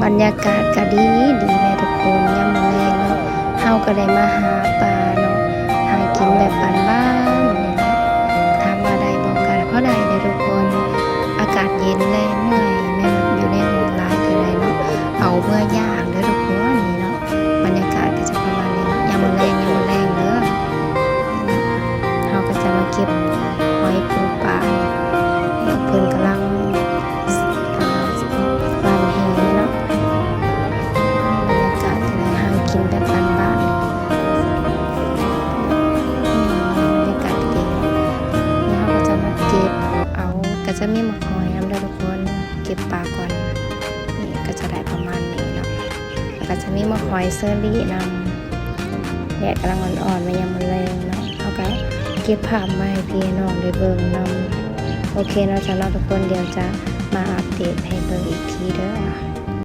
ບັນຍາກາດກໍດີ ດີແຫຼະທຸກຄົນ ຍາມມື້ແລງເນາະ ເຮົາກໍໄດ້ມາຫາປາເນາະ ຫາກິນແບບບ້ານໆ ນີ້ແຫຼະ ຖາມວ່າໄດ້ບໍ່ ກໍພໍໄດ້ເດ້ທຸກຄົນ ອາກາດເຢັນແລະເມື່ອຍ ແມ່ນຢູ່ໃນຫ້ອງຫຼາຍກໍໄດ້ເນາະ ເອົາເມືອຍ່າງເດີທຸກຄົນ ນີ້ເນາະ ບັນຍາກາດກໍຈະປະມານນີ້ເນາະ ຍາມມື້ແລງ ຍາມມື້ແລງເດີ ເຮົາກໍຈະມາເກັບຫອຍປູປາ ເພິ່ນກຳລັງ ອ່າ ປັ້ນແຫເນາະ ບັນຍາກາດກໍໄດ້ຫາກິນແບບບ້ານໆ ບັນຍາກາດກໍດີ ນີ້ເຮົາກໍຈະມາເກັບເອົາ ກໍຈະມີໝາກຫອຍນຳເດີທຸກຄົນ ເກັບປາກ່ອນ ນີ້ກໍຈະໄດ້ປະມານນີ້ເນາະ ແລ້ວກໍຈະມີໝາກຫອຍເຊີຣີນຳ ແດດກຳລັງອ່ອນໆ ມາຍາມມື້ແລງເນາະ ເຮົາກໍເກັບພາບມາໃຫ້ພີ່ໃຫ້ນ້ອງໄດ້ເບິ່ງນຳ ໂອເຄເນາະ ສຳລັບທຸກຄົນ ດຽວຈະມາອັບເດດໃຫ້ເບິ່ງອີກທີເດີ.